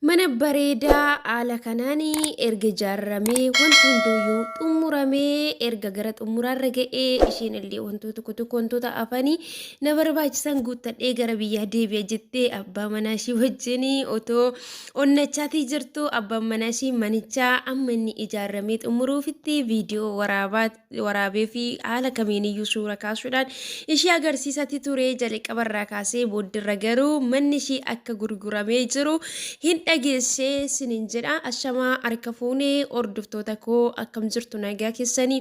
Mana bareedaa haala kanaan erga ijaarramee wanti hunduyyuu xumuramee erga gara xumuraarra ga'ee isheen illee wantoota tokko tokko wantoota hafanii na barbaachisan guuttadhee gara biyyaa deebi'a jettee abbaa manaa ishii wajjin otoo onnachaatii jirtu abbaan manaa ishii manichaa amma inni ijaarramee xumuruufitti viidiyoo waraabaa waraabee fi haala kamiiniyyuu suura kaasuudhaan ishee agarsiisati ture jalqabarraa kaasee booddirra garuu manni ishii akka gurguramee jiru hin dhageessee sinin jedha. Ashamaa harka fuunee hordoftoota koo, akkam jirtu? Nagaa keessanii?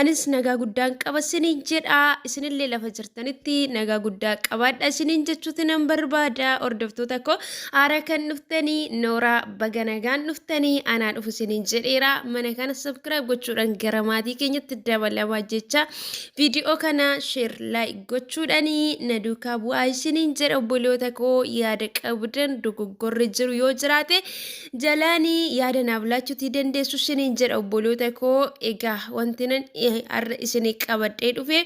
Anis nagaa guddaan qaba sinin jedha. Isinillee lafa jirtanitti nagaa guddaa qabaadha isinin jechuuti nan barbaada. Hordoftoota koo haaraa kan dhuftanii, nooraa, baga nagaan dhuftanii, anaa dhufu isinin jedheera. Mana kana subscribe gochuudhaan gara maatii keenyatti dabalamaa jecha, viidiyoo kana share, like gochuudhaan na duukaa bu'aa isinin jedha. Obboloota koo, yaada qabdan, dogoggorri jiru yoo jiraate jalaanii yaada naaf laachuutii dandeessu isinin jedha. Obboloota koo, egaa wanti nan har'a isinii qabadhee dhufe,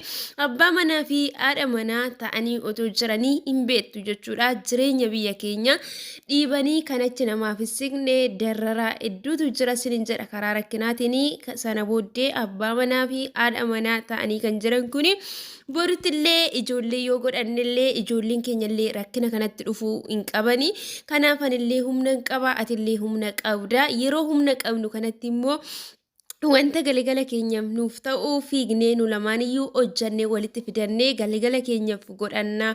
abbaa manaa fi haadha manaa ta'anii otoo jiranii hin beektu jechuudha, jireenya biyya keenya dhiibanii kan achi namaaf hin siqne darraraa hedduutu jira sinin jedha. Karaa rakkinaatiin sana booddee abbaa manaa fi haadha manaa ta'anii kan jiran kuni borutti illee ijoollee yoo godhannellee ijoolleen keenya illee rakkina kanatti dhufuu hin qabani. Kanaaf anillee humna hin qaba, atillee humna qabda. Yeroo humna qabnu kanatti immoo wanta galgala keenyaaf nuuf ta'u fiignee nu lamaaniyyuu hojjannee walitti fidannee galgala keenyaaf godhanna.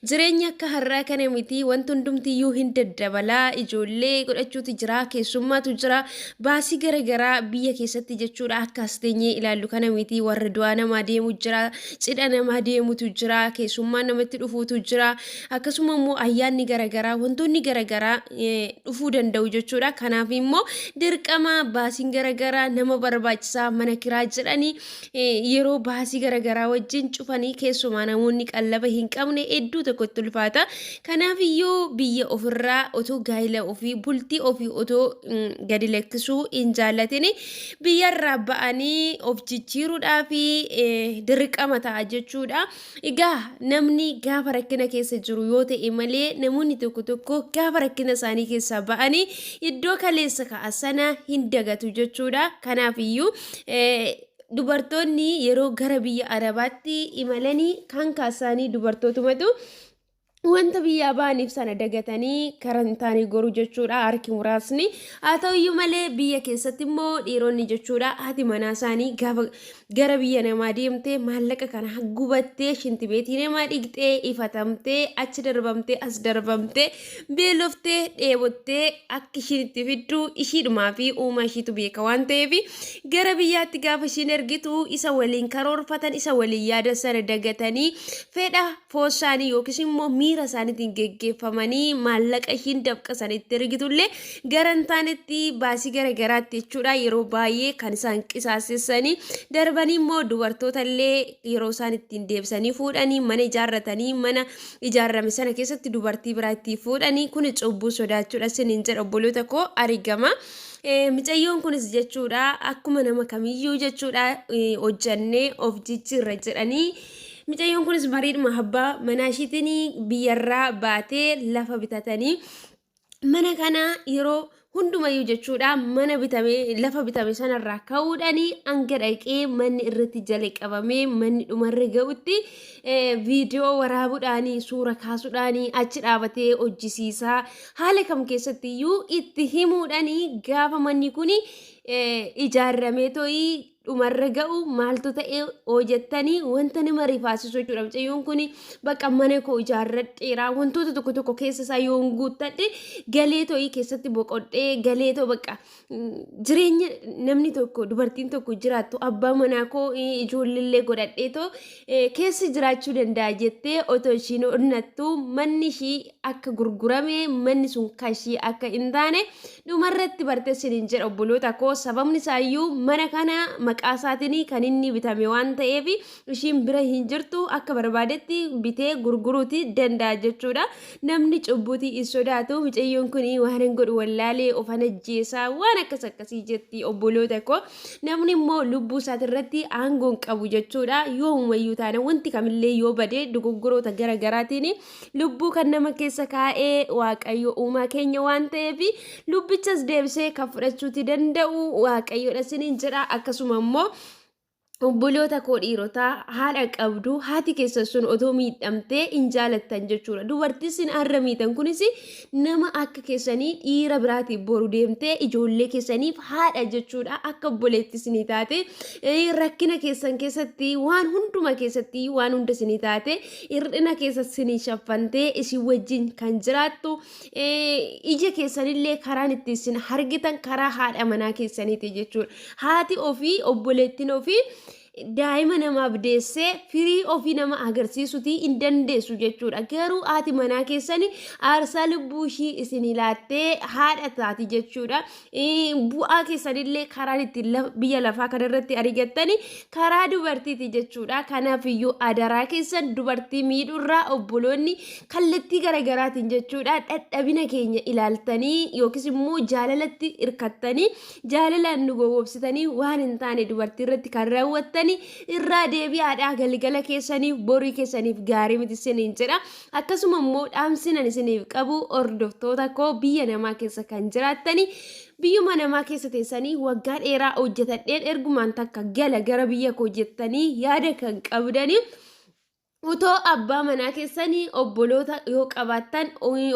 Jireenya akka har'aa kana miti, wanti hundumtiyyuu hin daddabalaa. Ijoollee godhachuutu jira, keessummaatu jira, baasii garaagaraa biyya keessatti jechuudha. Akka as teenyee ilaallu kana miti, warra du'aa namaa deemu jira, cidha namaa deemutu jira, keessummaa namatti dhufuutu jira, akkasuma immoo ayyaanni garaagaraa, wantoonni garaagaraa dhufuu danda'u jechuudha. Kanaaf immoo dirqama baasiin garaagaraa nama barbaachisaa. Mana kiraa jedhanii yeroo baasii garaagaraa wajjin cufanii, keessumaa namoonni qallaba hin qabne hedduu tokkotti ulfaata. Kanaaf iyyuu biyya ofirraa otoo gaa'ela ofii, bultii ofii otoo gadi lakkisuu hin jaallatin biyyarraa ba'anii of jijjiiruudhaaf dirqama ta'a jechuudha. Egaa namni gaafa rakkina keessa jiru yoo ta'e malee, namoonni tokko tokko gaafa rakkina isaanii keessaa ba'anii iddoo kaleessa ka'a sana hin dagatu jechuudha. Kanaaf iyyuu dubartoonni yeroo gara biyya Arabaatti imalanii kan kaasaanii dubartootumatu wanta biyyaa ba'aniif sana dagatanii karantaanii goru jechuudha harki muraasni. Haa ta'uyyuu malee biyya keessatti immoo dhiironni jechuudha, haati manaa isaanii gaafa gara biyya namaa deemtee maallaqa kana gubattee, shintibeetii namaa dhiqxee, ifatamtee, achi darbamtee, as darbamtee, beeloftee, dheebottee akka ishiin itti fiddu ishiidhumaa fi uumaa ishiitu beeka waan ta'eef, gara biyyaatti gaafa ishiin ergitu isa waliin karoorfatan, isa waliin yaada sana dagatanii fedha foon isaanii yookiis immoo miira isaaniitiin geggeeffamanii maallaqa ishiin dafqa sana itti ergitullee gara hin taanetti, baasii gara garaatti jechuudha yeroo baay'ee kan isaan qisaasessanii darbanii. Immoo dubartoota illee yeroo isaan ittiin deebisanii fuudhanii mana ijaarratanii, mana ijaarrame sana keessatti dubartii biraa ittiin fuudhanii, kun cubbuu sodaachuudha sinin jedha obboloota koo argama. Micayyoon kunis jechuudha akkuma nama kamiyyuu jechuudha hojjannee of jijjiirra jedhanii, micayyoon kunis mariidhuma abbaa manaa ishiitiin biyyarraa baatee lafa bitatanii mana kana yeroo hundumayyuu jechuudha mana bitame, lafa bitame sanarraa ka'uudhaan hanga dhaqee manni irratti jalqabamee manni dhumarra ga'utti viidiyoo waraabuudhaan, suura kaasuudhaan, achi dhaabatee hojjisiisaa, haala kam keessatti iyyuu itti himuudhaan, gaafa manni kun ijaarramee to'ii dhumarra ga'u maaltu ta'e hoo jettanii, wanta nama rifaasisu jechuudha. Mucayyoon kun bakka mana koo ijaarradheera, wantoota tokko tokko keessa isaa yoon guuttadhe galee to'ii keessatti boqodhee galee too bakka jireenya namni tokko, dubartiin tokko jiraattu, abbaa manaa koo, ijoolleellee godhadhee too keessa jiraachuu danda'a jettee otoo ishiin onnattu, manni ishii akka gurgurame, manni sun kan ishii akka hin taane dhumarratti barte sinin jedha obboloota koo. Sababni isaayyuu mana kana Maqaa isaatiin kan inni bitame waan ta'eef ishiin bira hin jirtu akka barbaadetti bitee gurguruuti danda'a jechuudha. Namni cubbuuti hin sodaatu. Mucayyoon kun waan hin godhu wallaalee ofan ajjeesaa waan akkas akkasii jetti obboloota koo. Namni immoo lubbuu isaatirratti aangoo hin qabu jechuudha. Yoomumayyuu taana wanti kamillee yoo bade dogoggoroota gara garaatiin lubbuu kan nama keessa kaa'ee Waaqayyo uumaa keenya waan ta'eef lubbichas deebisee kan fudhachuuti danda'u Waaqayyoodha isiniin jedha. Akkasuma immoo obboloota koo dhiirotaa haadha qabdu haati keessan sun otoo miidhamtee hin jaalattan jechuudha. Dubartii isin har'a miitan kunis nama akka keessanii dhiira biraatiif boru deemtee ijoollee keessaniif haadha jechuudha. Akka obboleetti isinii taate rakkina keessan keessatti waan hunduma keessatti waan hunda isinii taate hir'ina keessa isinii shaffantee isin wajjin kan jiraattu ija keessanillee karaan itti isin argitan karaa haadha manaa keessaniiti jechuudha. Haati ofii obboleettiin ofii daa'ima namaaf deessee firii ofii nama agarsiisutii hin dandeessu jechuudha. Garuu haati manaa keessani aarsaa lubbuu ishii isinii laattee haadha taati jechuudha. Bu'aa keessanillee karaan ittiin biyya lafaa kanarratti argattani karaa dubartiiti jechuudha. Kanaaf iyyuu adaraa keessan dubartii miidhurraa obboloonni kallattii garaagaraatiin jechuudha dhadhabina keenya ilaaltanii yookiis immoo jaalalatti hirkattanii Jaalalaan nu gowwoomsitanii waan hin taane dubartii irratti kan raawwattani irraa deebi'aadhaa galgala keessaniif borii keessaniif gaarii miti isiniin jedha. Akkasuma immoo dhaamsinan isiniif qabu hordoftoota koo biyya namaa keessa kan jiraattani biyyuma namaa keessa teessanii waggaa dheeraa hojjetadheen ergumaan takka gala gara biyya koo jettanii yaada kan qabdanii Utoo abbaa manaa keessanii obboloota yoo qabaattan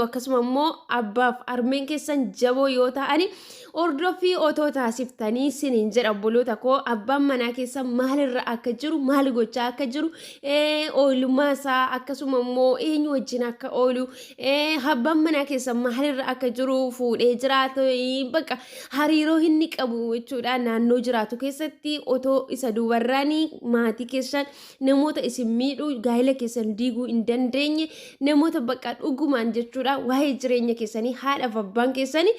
akkasuma immoo abbaaf harmeen keessan jaboo yoo ta'ani hordoffii otoo taasiftanii siniin jedha obboloota koo abbaan manaa keessan maalirra akka jiru maal gochaa akka jiru oolmaa isaa akkasuma immoo eenyu wajjin akka oolu abbaan manaa keessan maalirra akka jiru fuudhee jiraatu bakka hariiroo inni qabu jechuudha naannoo jiraatu keessatti otoo isa duubarraanii maatii keessan namoota isin miidhuu gaa'ela keessan diiguu hin dandeenye namoota bakka dhugumaan jechuudha waa'ee jireenya keessanii haadhaaf abbaan keessanii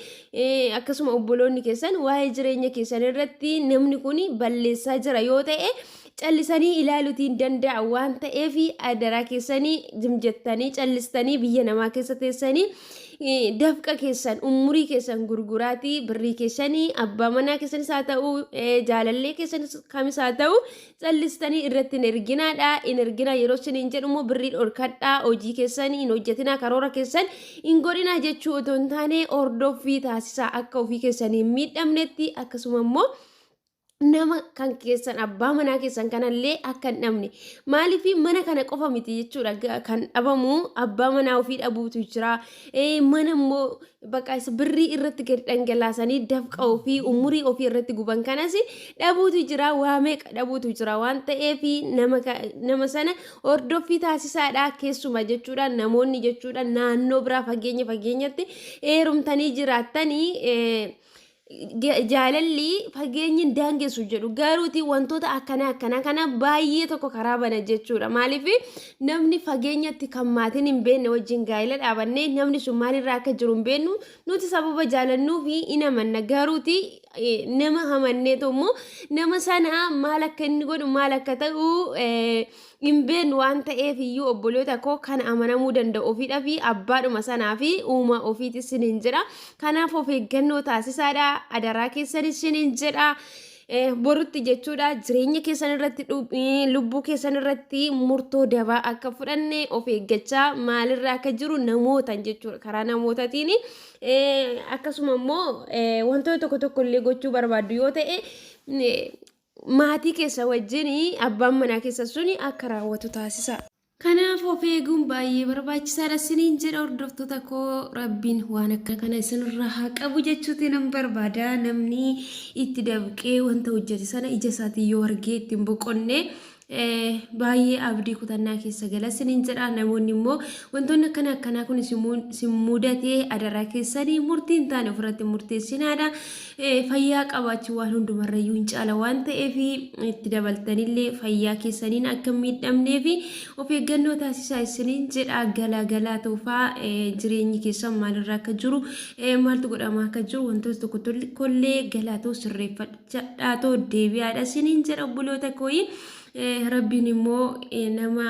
akkasuma obboloonni keessan waa'ee jireenya keessan irratti namni kun balleessaa jira yoo ta'e callisanii ilaaluutiin danda'a waan ta'eef adaraa keessanii jimjettanii callistanii biyya namaa keessa teessanii dafqa keessan umurii keessan gurguraatii birrii keessanii abbaa manaa keessanis haa ta'u jaalallee keessanis kamis haa ta'u Callistanii irratti hin erginaadha. Hin erginaa yeroo isiniin jedhu immoo birrii dhorkadhaa hojii keessan hin hojjetinaa karoora keessan hin godhinaa jechuu otoo hin taane hordoffii taasisaa akka ofii keessanii hin miidhamnetti akkasuma immoo nama kan keessan abbaa manaa keessan kanallee akka hin dhabne maaliif mana kana qofa miti jechuudha kan dhabamu abbaa manaa ofii dhabuutu jira mana immoo Bakka isa birrii irratti gadi dhangalaasanii dafqa ofii umurii ofii irratti guban kanas dhabuutu jira waa meeqa dhabuutu jira waan ta'eef nama nama sana hordoffii taasisaadha keessuma jechuudha namoonni jechuudha naannoo biraa fageenya fageenyatti heerumtanii jiraattanii jaalalli fageenyi hin daangessu jedhu garuuti wantoota akkanaa akkanaa kana baay'ee tokko karaa bana jechuudha maaliif namni fageenyatti kan maatiin hin beekne wajjin gaa'ela dhaabannee namni sun maalirraa akka jiru hin beeknu nuti sababa jaalannuu fi hin amanna garuuti nama amanneetu immoo nama sana maal akka inni godhu maal akka ta'u hin beeknu waan ta'eef iyyuu obboloota koo kan amanamuu danda'u ofiidha fi abbaadhuma sanaa fi uumaa ofiiti isiniin jedha. Kanaaf of eeggannoo taasisaadha. Adaraa keessan isiniin jedha. Borutti jechuudha jireenya keessan irratti lubbuu keessan irratti murtoo dabaa akka fudhanne of eeggachaa maalirra akka jiru namootan jechuudha karaa namootatiin akkasuma immoo wantoota tokko tokko illee gochuu barbaaddu yoo ta'e maatii keessa wajjin abbaan manaa keessa suni akka raawwatu taasisa. Kanaaf of eeguun baay'ee barbaachisaadha isiniin jedha hordoftoota koo rabbiin waan akka kana isinirraa haa qabu jechuuti nan barbaada namni itti dabqee wanta hojjete sana ija isaatiin yoo argee ittiin boqonne Baay'ee abdii kutannaa keessa gala isiniin jedha. Namoonni immoo wantoonni akkana akkanaa kun isin mudatee adaraa keessanii murtii hin taane ofirratti murteessinaadha. Fayyaa qabaachuu waan hundumarrayyuu hin caala waan ta'eef itti dabaltanillee fayyaa keessaniin akka hin miidhamnee fi of eeggannoo taasisaa isiniin jedha. Galaa galaa toofaa jireenyi keessan maalirra akka jiru maaltu godhamaa akka jiru wantoota tokko tokkollee galaa ta'u sirreeffadha. Jadhaatoo deebi'aadha isiniin jedha obboloota kooyi. Rabbiin immoo nama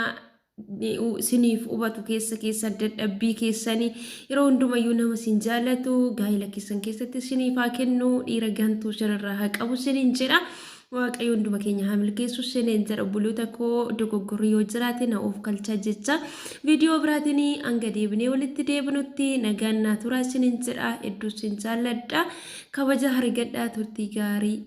isiniif hubatu keessa keessa dadhabbii keessanii yeroo hundumayyuu nama isin jaallatu gaa'ela keessan keessatti isiniif haa kennu dhiira gantuu isinirraa haa qabu isiniin jedha. Waaqayyo hunduma keenya haa milkeessu isiniin jedha obboloota koo dogoggorri yoo jiraate na of kalchaa jecha viidiyoo biraatiin hanga deebinee walitti deebinutti nagaan naa turaa isiniin jedha hedduu isin jaalladha. Kabaja argadhaa turtii gaarii.